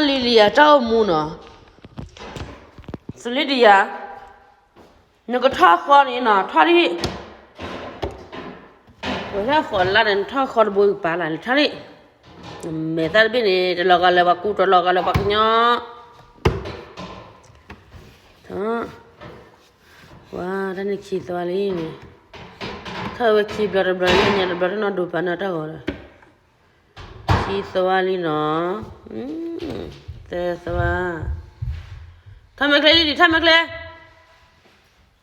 လံလံယၤတၢ်အိၣ်မူနီၤ, စလံတယၤ, နကထီၣ်ဃီန့ၣ်နီၤ ထီၣ်ဒံး, ဝဲဒၣ်ဃီၤလါဒီး နထီၣ်ဃီတဘိကပၤလၢ်န့ၣ် ထီၣ်ဒံး, မဲာ်သၣ်တဘ့ၣ်န့ၣ် တလီၤဂာ်လၢပှၤကူ တလီၤဂာ်လၢပှၤကညီ, ဝါ တၢ်န့ၣ်ခံသဝါလံန့ၣ်, ထီၣ်ဝဲခံဘျီတဘျီ လၢညါတဘျီတနီၤဒိးပာ်နီၣ်တၢ်ဂီၤဒီး ခံသဝါလံနီၤ, သၢသဝါ, ထီၣ်မဲာ်ချ့လံလံ ထီၣ်မဲာ်ချ့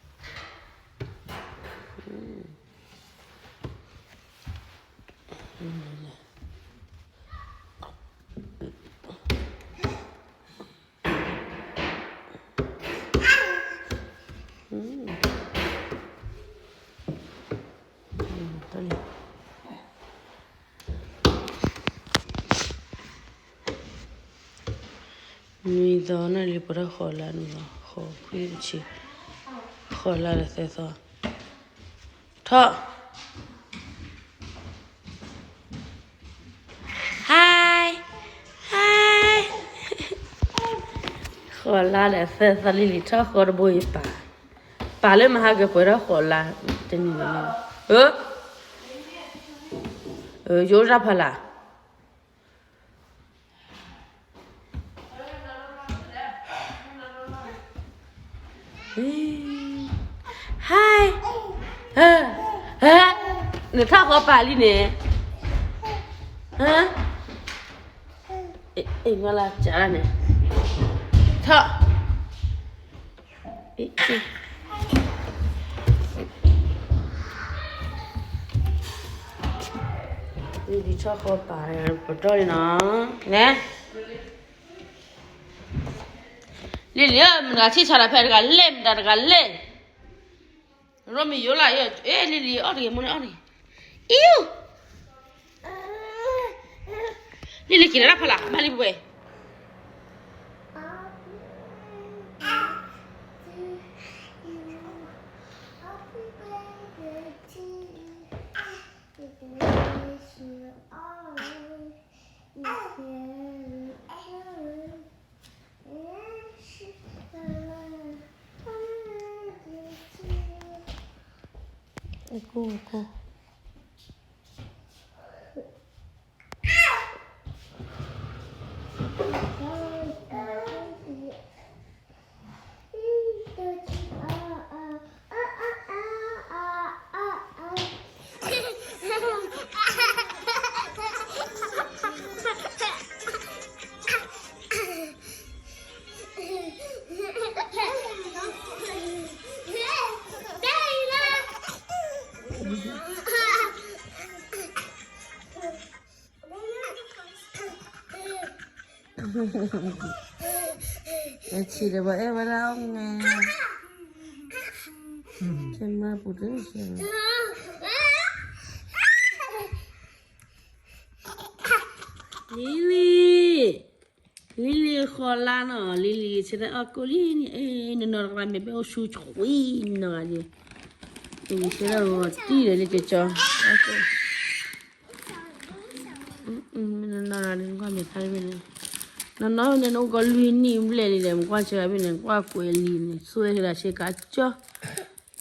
နွံသီန့ၣ်လံ ပတၢ်ဃီၤလါန့ၣ်လီၤ ဃီၤခွံဆံ, ဃီၤလါဒီးသၢသီ, ထီၣ် ဟါ, ဟါ, ဃီၤလါဒီးသၢသီလံလံ ထီၣ်ဃီတဘိအံၤပာ်, ပာ်လၢမဟါကပှဲၤထီၣ်ဃီၤလါတနံၤန့ၣ်, ယိတၢ်ဖးလၢ် ဟါ, နထီၣ်ဃီပာ်လံန့ၣ်, နလၢန့ၣ်, ထီၣ် လံလံထီၣ်ဃီပာ် ပတီၢ်န့ၣ်နီၤ, နဲ, လံလံဧၢ မတၤဆံၣ်ဆါတၢ်ဖဲတဂၤလဲၣ် မတၤတဂၤလဲၣ်, ရိမ့ၤယိလၢ်, လံလံအီၣ်တဂ့ၤ မိၢ်န့ၣ်အီၣ်တဂ့ၤ, အံၤ လံလံက့ၤလၢဖီလာ် ဘၣ်လံပှဲၤ အကိၢ်အကိၢ် အဆံးဒီးဘၣ်အဲၣ်ဝဲဒၣ်အီၣ်မ့ၤ, ဆဲမၤပူၤတဆဲ, လံလံ, လံလံဃီလါနီၤ, လံလံဆဲဒၣ်အီၣ်ကိၢ်လံန့ၣ်, နနီၢ်တဂၤမ့ၢ်ဘၣ်အိၣ်ဆူဆွံနီၤဂၤယဲ, ဆဲဒၣ်ဂီၤတံၢ်ဒီးလံကကီ, နနီၢ်တဂၤန့ၣ် နကွၢ်မဲာ်ဖးတဘ့ၣ်န့ၣ်, နနီၢ်န့ၣ် နအိၣ်ကီးလွံၢ်နံၣ်ဘျဲၣ်လံဒီး မကွၢ်ဆၢဘ့ၣ်န့ၣ် ကွၢ်ကွဲးလံန့ၣ် ဆိၣ်ဂ့ၤဒၣ်ဆ့ကၤကၠီ,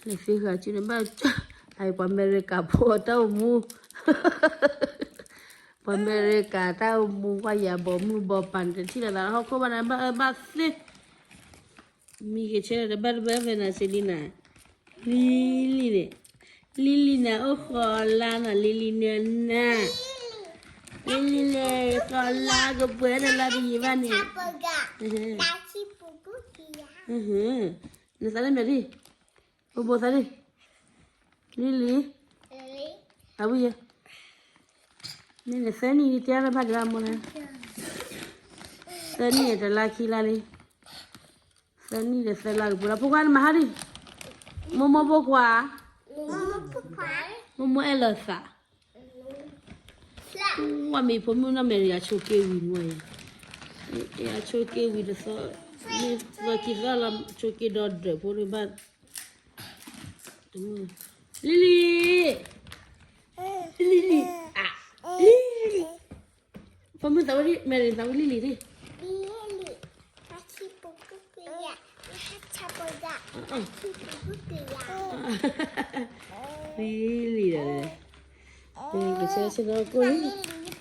လဲၤသ့ဃာ်ကၠီန့ၣ်ဘၣ်, အပှၤအမဲရကၤဖိအတၢ်အိၣ်မူ ပှၤအမဲရကၤတၢ်အိၣ်မူ ကွၢ်ယၤဘီမုၢ်ဘီပၢ်န့ၣ် တထံၣ်လိာ်သးလၢဟီၣ်ခိၣ်ဘၣ်န့ၣ် ဘၣ်အၢဘၣ်သီ, မံကဆဲတဘၣ်တဘၣ်ဖဲနၤစ့လံနၤ, လံလံန့ၣ်, လံလံန့ၣ် အိၣ်ဃီလါနီၤ, လံလံန့ၣ်နၤ, လံလံန့ၣ် ဃီလါကပှဲၤန့ၣ်လါတယံာ်ဘၣ်န့ၣ်, နသးလၢမဲာ်ဒံၣ်, ဘိဘိသးဒံၣ်, လံလံ, အဝံယဲ, မ့ၢ်န့ၣ်သၢနံၣ်တဲတဘၣ်ဒံးဘၣ်မိၢ်န့ၣ်, သၢနံၣ်တလါခံလါလံ, သၢနံၣ်ဒီးသၢလါကပှဲၤလီၤ ဖိခွါနမၤဟါဒံၣ်, မိၢ်မိၢ်ဖိခွါ, မိၢ်မိၢ်အဲၣ်လီၤသး ဝဲမ့ၢ်ဖိမုၣ်နီၢ်မဲာ် ယဆိးက့ဝံၤမ့ၢ်, ယဆိးက့ဝံၤတသီ, မ့ၢ်သီခံသီလီၤ ဆိးက့ဒီးဒၢးဖိန့ၣ်ဘၣ်, လံလံ, လံလံ, လံလံ, ဖိမုၣ်သးဝဲဒၣ် မဲာ်ရံသးဝဲလံလံဒၣ်, လံလံဒီး, ကဆဲဆဲနီၢ်ကိၢ်လံ,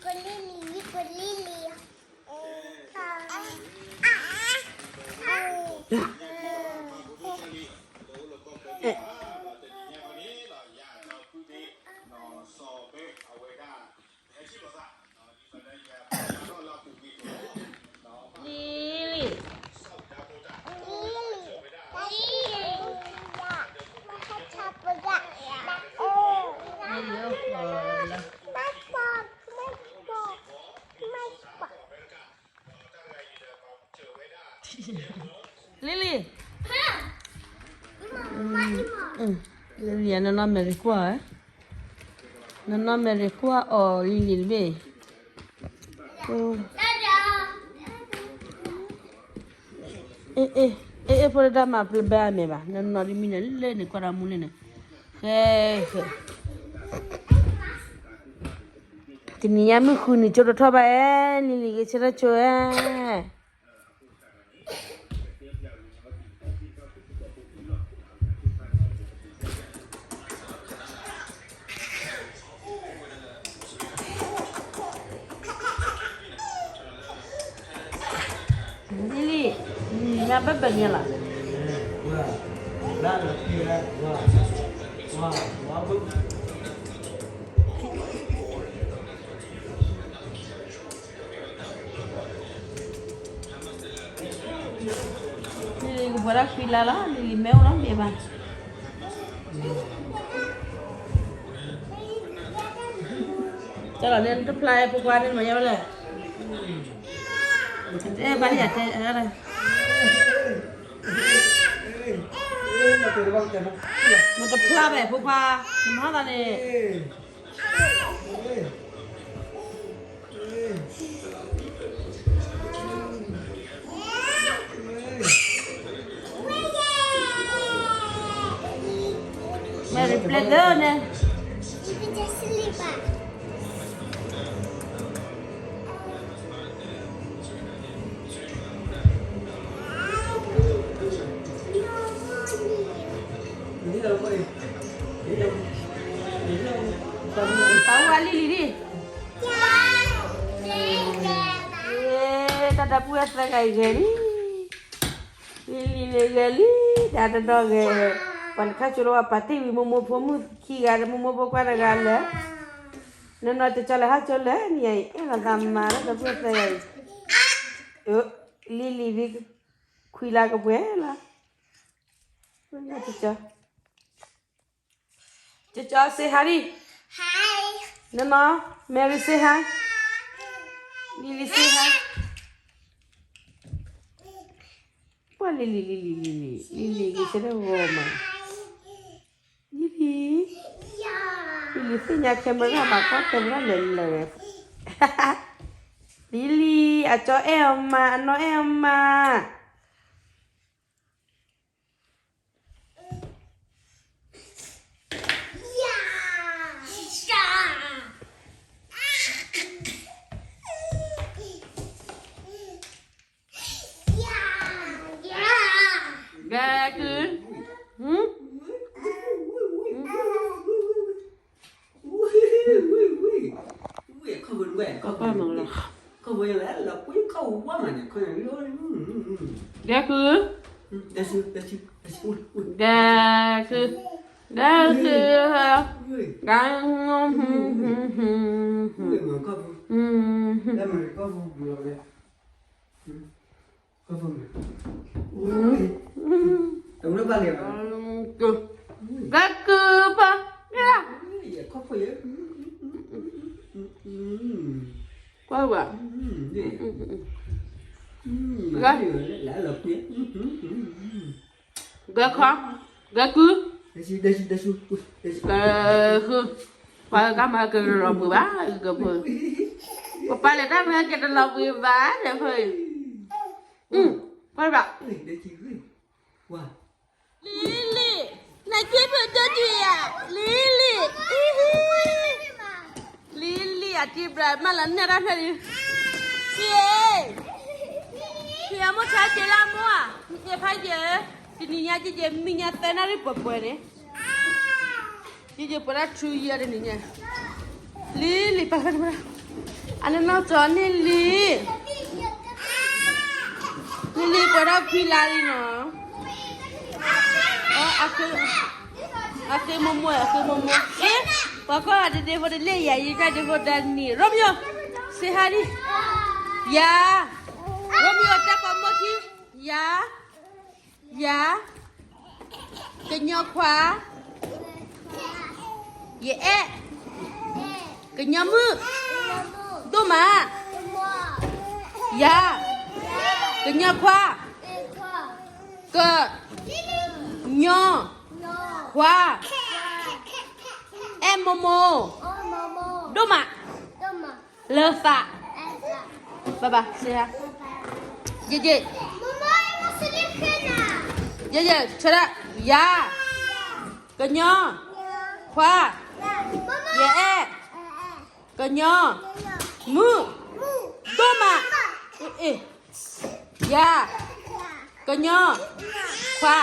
လံလံ, လံလံ, လံလံ နနီၢ်မဲာ်ရံကွၢ်ဧါ, နနီၢ်မဲာ်ရံကွၢ်အီၤလံလံတဘ့ၣ်, အ့ၣ် အ့ၣ် ဖိတဒါမၤပျဲၢ်ဘၣ်အမဲာ်ဘၣ်, နနီၢ်ဒ်မံန့ၣ် လၢန့ၣ်ကွၢ်ဒီးမူန့ၣ်န့ၣ်, ဃဲ ဃဲ တနံၤညါမုၢ်ဃုနံၤ ကၠိတထီၣ်ဘၣ်ဧါ, လံလံဂ့ၤဆၢထၢၣ်ဆိဧါ. လံလံ, နဘၣ်ဘၣ်ညါလီၤ. လံလံကပှဲၤဒၣ်ခွံလါလီၤ, လံလံမ့ၢ်အိၣ်နီတဘ့ၣ်ဘၣ်. ကၢ်လီၤန့ၣ် နတဖျါဖိခွါန့ၣ်မၤညါဝဲလဲၣ်, အဲၣ်ဘၣ်ယၤတဲ, နတဖျါဘၣ်ဖိခွါ, နမၤသးန့ၣ် မဲာ်ရံပျဲၢ်သၢန့ၣ်, တၢ်ဝဲလံလံဒံၣ်, တၢ်ဒီပုၢ်ဝဲၢ်သၢဂၤအံၤဂဲၤလံ, လံလံန့ၣ်ဂဲၤလံ, တၢ်တဒီဂဲၤ, ပှၤတခါဆိလၢဝဲပာ်တ့ၢ်ဝံၤ မိၢ်မိၢ်ဖိမုၣ်ခံဂၤဒီး မိၢ်မိၢ်ဖိခွါတဂၤလၢာ်, နနီၢ်တကၠီလၢဟးကၠီလၢာ်န့ၣ်အံၤ အဲၣ်လိာ်သးမးလၢဒီပုၢ်ဝဲၢ်သၢဂၤအံၤ, လံလံဒ် ခွံလါကပှဲၤလီၤ. ကၠီ, ကၠီ say hi ဒံၣ်, နနီၢ် Mary say hi, လံလံ say hi, ပှၤလံလံ လံလံ လံလံ လံလံ ဂ့ၤဆၢထၢၣ်ဂီၤမး, လံလံ, လံလံသ့ၣ်ညါ camera ဘၣ်ကွၢ် camera လၢာ်လၢာ်, လံလံ အကၠီအဲၣ်အီၤမး အနီၢ်အဲၣ်အီၤမး. Gak. Hmm? Gak. Gak. Gak. Gak. Gak. Gak. Gak. Gak. Gak. ပှၤကမၤကလီၤပှ့ၤဘၣ်, ကပှ့ၤ, ပပာ်လၢတၢ်မၤကလီၤပှ့ၤဘၣ်, ပှၤဘၣ်, လံလံ, နကွၢ်ဖုဒိၣ်ဒုးယၤ, လံလံ, လံလံ အတံၢ်ဘြၤ မၤလီၤနဲၣ်တၢ်ဖဲန့ၣ်, ဖံ, ဖံအမိၢ်ဆါက့ၤလၢမိၢ်ဧါ, ယဖးယဲၢ် တနံၤညါ ယဲယဲမံညါသၢနၣ်ရံၣ်ပှဲၤပှဲၤန့ၣ်, ယဲယဲပှဲၤဒၣ်ထူယဲတနံၤညါ, လံလံပၢ်ဖဲန့ၣ်, အနီၢ်နီၢ်ကၠီန့ၣ်လံ, လံလံပှဲၤဒၣ်ဖံလါလံနီၤ, အဃ့မိၢ်မိၢ် အဃ့မိၢ်မိၢ်, အ့ ပှၤကွၢ်ဒ့ဒ့ဖိတလဲၣ်ယၤ ယတၢ်ဒ့ဖိတၢ်နံၤ ရိမံယိၤ, စ့ဟါဒံ, ယၤ, ရိမံယိၤတၢ်ပိာ်မိၢ်ခံ, ယၤ ယၤ, ကညီခွါ, ယအဲၣ်, ကညီမုၣ်, ဒိၣ်မး, ယၤ, ကညီခွါ, က, ညီ, ခွါ, အဲၣ်မိၢ်မိၢ်, ဒိၣ်မး လၢသး, ဘၣ်ဘၣ်, ယဲယဲ, ယဲယဲ ဆၢဒၣ်, ယၤ, ကညီ, ခွါ, ယအဲၣ်, ကညီ, မုၣ်, ဒိၣ်မး, ယၤ, ကညီ, ခွါ,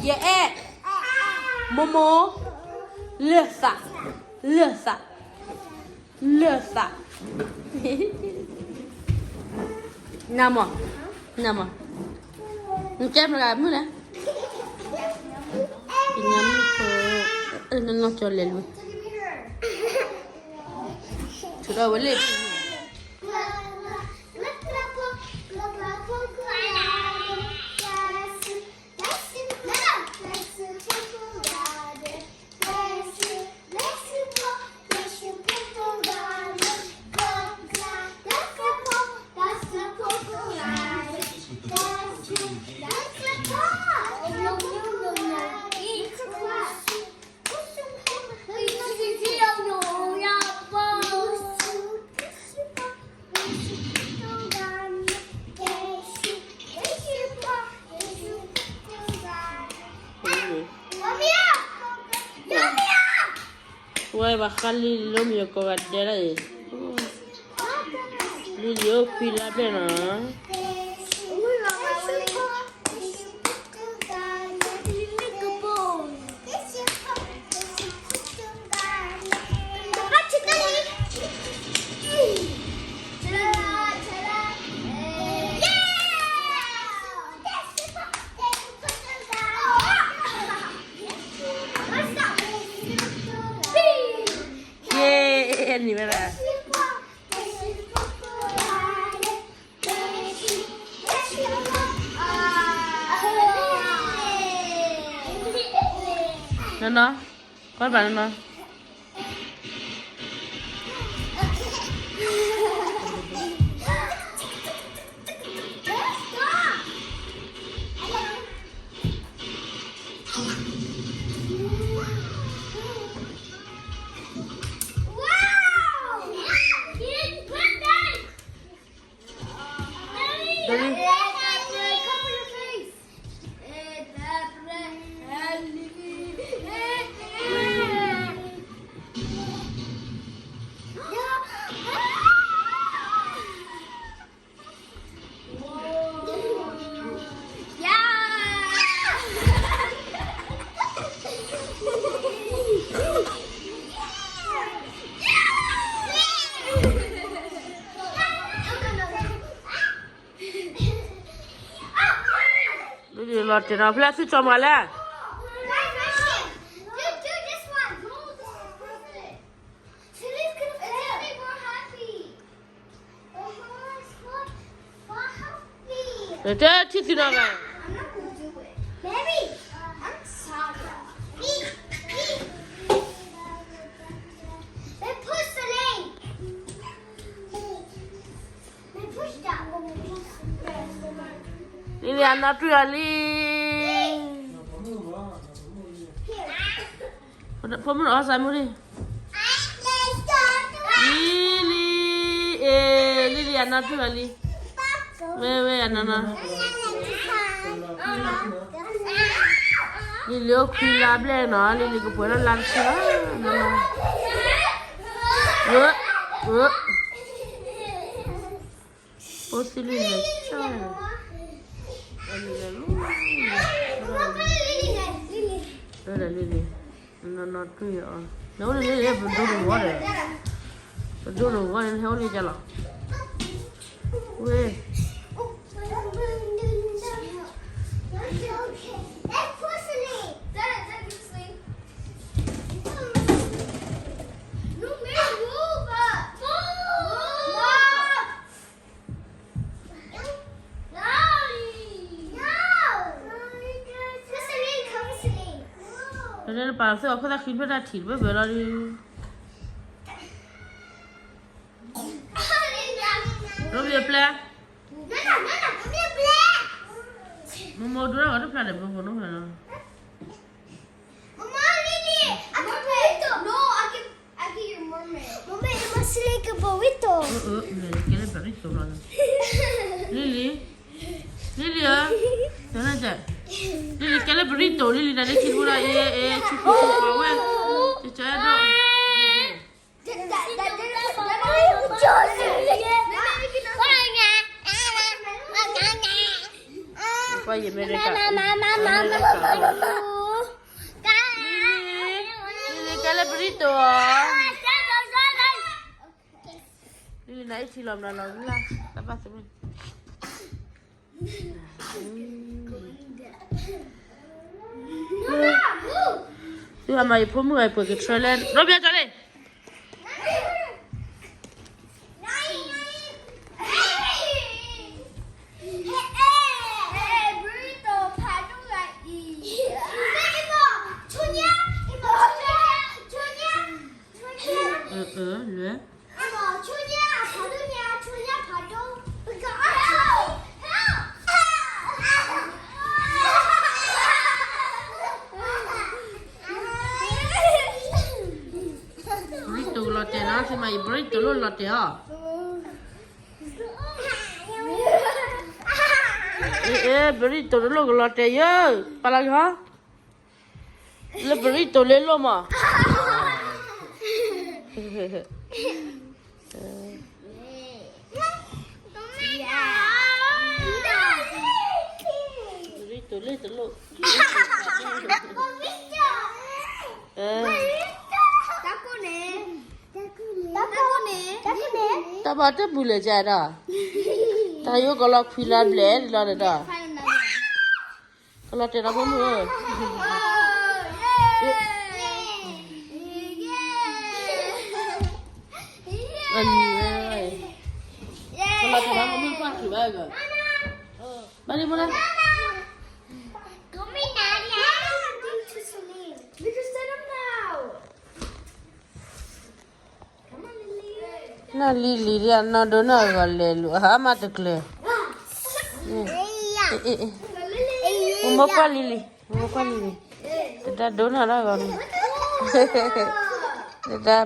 ယအဲၣ်, မိၢ်မိၢ်, လၢသး, လၢသး လၢသး, နမ့ၢ်, နမ့ၢ်, နကဲမတၤဂၤမုၣ်လဲၣ်, ကညီမုၣ်ဖိ, နီၢ်နီၢ်ကၠီလဲၤလူၤ, ထုးထီၣ်ဝဲလၢ ဝဲဘၣ်ဃးလံလံ လီၤမ့ၢ်ယကိးဂၤဒဲးဒၣ်အံၤ, လံလံအိၣ်ခွံလါဘျဲၣ်နီၤ. ယ့, နံၤဝဲဒၣ်, နီၤနီၤ, ကွၢ်ဘၣ်နီၤနီၤ.လီၤတဲာ်နီၤ ဖဲလၢသုကၠီမၤလဲၣ်. Let me put the name. Let me push that one. Let me push that one. Lily, I'm not ready. Here. Put, put it on somebody. Lily, eh, Lily, I'm not ready. Wait, wait, no, no. Lily အိၣ်ခွံလါဘျဲၣ်နီၤ, Lily ကပှဲၤလၢလါတဆံလီၤ, နီၤနီၤ. ဝဲ, ဝဲ, အိၣ်သံလံန့ၣ်, လံလံ, လံလံ, နီၢ်နီၢ်တွံၢ်အီၤ, နအိၣ်လံလံ ပဒိၣ်တဝီဒီး, ပဒိၣ်တဝီန့ၣ် ဟဲအိၣ်လံကလီၤ, ဝ့ၢ် နပာ်လီၤသ့ၣ်အီၤခိၣ်သၣ်ဃံဖျၢၣ်တၢ်ထံၣ်တဘၢဘၢလီၤဒုး, ရိမ့ၤပျဲ, မိၢ်မိၢ်ဒိၣ်ထီၣ်ဂီၤတဖျါန့ၣ် မိၢ်မိၢ်ဒိၣ်ထီၣ်ဂီၤတဖျါန့ၣ်လီၤ. Mommy, I want to play with the burrito. No, I can, I can eat your mermaid. Mommy, it must like a burrito. အၢ အၢ မ့ၢ်ကဲလၢ burrito လီၤ, လံလံ, လံလံဧၢ, လံလံကဲလၢ burrito လံလံ နၤန့ၣ်ထံဖိဒီး အ့ အ့ ဆူၣ်ဆူၣ်ဆူၣ်ပှၤဝဲ, ကကဲဒီး ကွၢ်ယမဲရကၤ, လံလံကဲလၢ burrito ဧါ, လံလံနၤအ့ၣ်ထံလီၤမနုၤလီၤလၢ်, တၢ်ဘၣ်သမံ သုဟးမၤယဖိမုၣ်ဂၤအံၤပှဲၤကထြဲလဲၣ်, ရိဘံၣ်ကၠီလံ, အၢ အၢ လွဲၢ် burrito လီၤတဲာ်နီၤ, သုမၤယ burrito လၢလီၤတဲာ်အီၤ, အ့ အ့ burrito တလိၣ်ကလီၤတဲာ်ယၢ, ပာ်လီၤကဟီ လၢ burrito လၢလိၣ်မး, burrito လၢတလိၣ်, တၢ်ဘၣ်တၢ်ဘူလဲၤကဒီး, တၢ်ယိၣ်ကလီၤခွံလါဘျဲၣ်လီၤဒီး ကလီၤတဲာ်ဒီးဖိမုၣ်ဧၢ, အနံၤဝဲ, ကလီၤတဲာ်ဒီးဖိမုၣ်ကွၢ်ထံၣ်ဘၣ်ဂီၤ, ဘၣ်ဒံးမနုၤ နီၢ်လံလံဒ်အနီၢ်ဒိၣ်နီၢ်ဂီၤလဲၤလူၤအဟါမးတကျၢၤ, မိၢ်မိၢ်ကွၢ်လံလံ, မိၢ်မိၢ်ကွၢ်လံလံ, တဒါဒိၣ်နီၢ်ဒၣ်ဂီၤန့ၣ်, တဒါ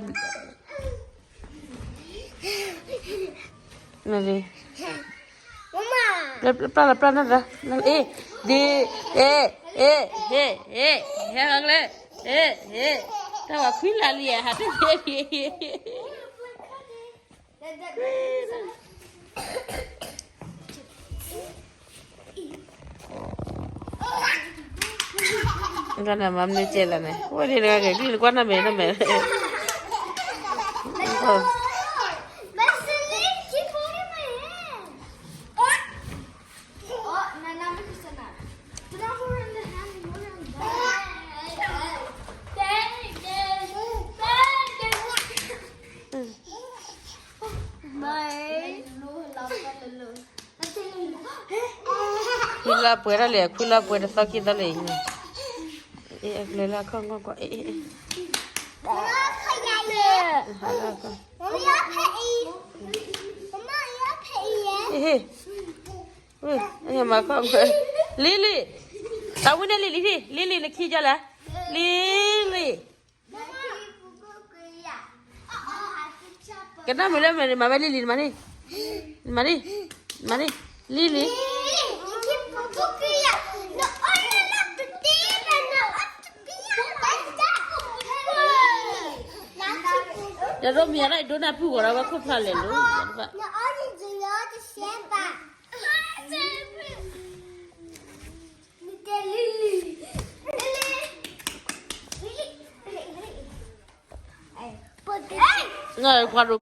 နလံ, ပျၢ်လီၤပျၢ်နီၢ်တဒါ, အ့ၣ်, ဒ်, အ့ၣ်, အ့ၣ်, ဟ့ၣ်, ဟ့ၣ်, ဟဲဟီကလဲၣ်, အ့ၣ်, ဟ့ၣ်, တၢ်ဝဲခွံလါလံဧါ, ဟးတဟ့ၣ်, ကနမၤမနုၤကဲလၢာ်န့ၣ်, ဝဲဒ်တဂၤဂ့ၤ ဒ်နကွၢ်နမဲာ်နမဲာ်, ခွံလါပှဲၤဒၣ်လဲာ်, ခွံလါပှဲၤတသီခံသီလဲာ်, အ့ၣ် အကျဲလၢအခီၣ်ငီၢ်ကွၢ်, အ့ၣ်, အ့ၣ်, အ့ၣ်, ဟးလၢအခီၣ်, အ့ၣ်, အ့ၣ်, မၤခီၣ်, လံလံ, တၢ်ဝံၣ်န့ၣ်လံလံ, လံလံနခံကလဲၣ်, လံလံ ကနၣ်မုာ်လၢမုာ်န့ၣ် မၤဝဲလံလံ နမၤန့ၣ်, နမၤန့ၣ်, နမၤန့ၣ်, လံလံ, ယရိမံၤယၤဒၣ်အံၤဒိနၢ်ပူၤဂီၤဒီးဝဲခိၣ်ဖျါလဲၤလိၤ, ယၤတဘၣ်, နအီၣ်ယၤတစဲးဘၣ်. နကွၢ်ဒိၣ်